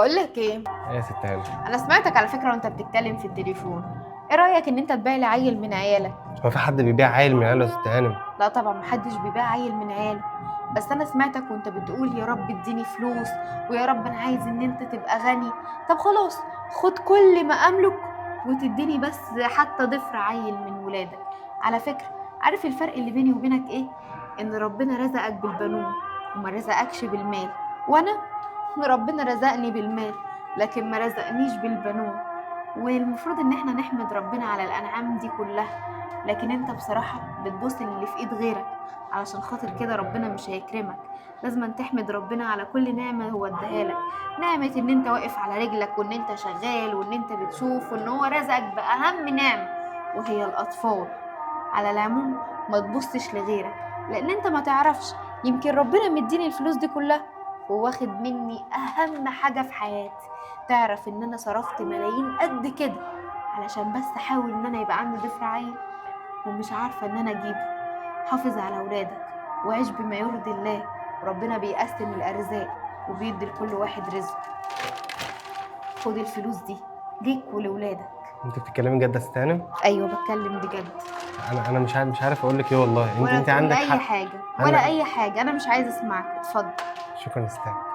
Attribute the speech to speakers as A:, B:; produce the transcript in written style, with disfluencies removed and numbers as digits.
A: بقول لك ايه؟
B: ايه يا ست هانم؟
A: انا سمعتك على فكرة وانت بتتكلم في التليفون. ايه رايك ان انت تبيع لي عيل من عيالك؟
B: هو في حد بيبيع عيل من عياله يا ست هانم؟
A: لا طبعا، محدش بيبيع عيل من عياله، بس انا سمعتك وانت بتقول يا رب اديني فلوس، ويا رب انا عايز ان انت تبقى غني. طب خلاص، خد كل ما املك وتديني بس حتى ضفر عيل من ولادك. على فكرة، عارف الفرق اللي بيني وبينك ايه؟ ان ربنا رزقك بالبنون وما رزقكش بالمال، وانا ربنا رزقني بالمال لكن ما رزقنيش بالبنون. والمفروض ان احنا نحمد ربنا على الانعام دي كلها، لكن انت بصراحة بتبص للي في ايد غيرك، علشان خاطر كده ربنا مش هيكرمك. لازم تحمد ربنا على كل نعمة هو اداها لك، نعمة ان انت واقف على رجلك، وان انت شغال، وان انت بتشوف، وان هو رزقك بأهم نعمة وهي الأطفال. على العموم ما تبصش لغيرك، لان انت ما تعرفش، يمكن ربنا مديني الفلوس دي كلها وواخد مني اهم حاجة في حياتي. تعرف ان انا صرفت ملايين قد كده علشان بس احاول ان انا يبقى عندي ضفر عيل، ومش عارفة ان انا اجيبه. حافظ على اولادك وعيش بما يرضي الله، وربنا بيقسم الارزاق وبيدي لكل واحد رزقه. خد الفلوس دي ليك ولولادك.
B: انت بتتكلمي جد يا ست هانم؟
A: ايوه بتكلم بجد.
B: انا مش عارف اقول لك ايه والله. انت
A: ولا
B: انت
A: تقول
B: عندك
A: اي
B: حق.
A: حاجة ولا اي حاجة، انا مش عايزة اسمعك. اتفضل.
B: شكرا يا ست هانم.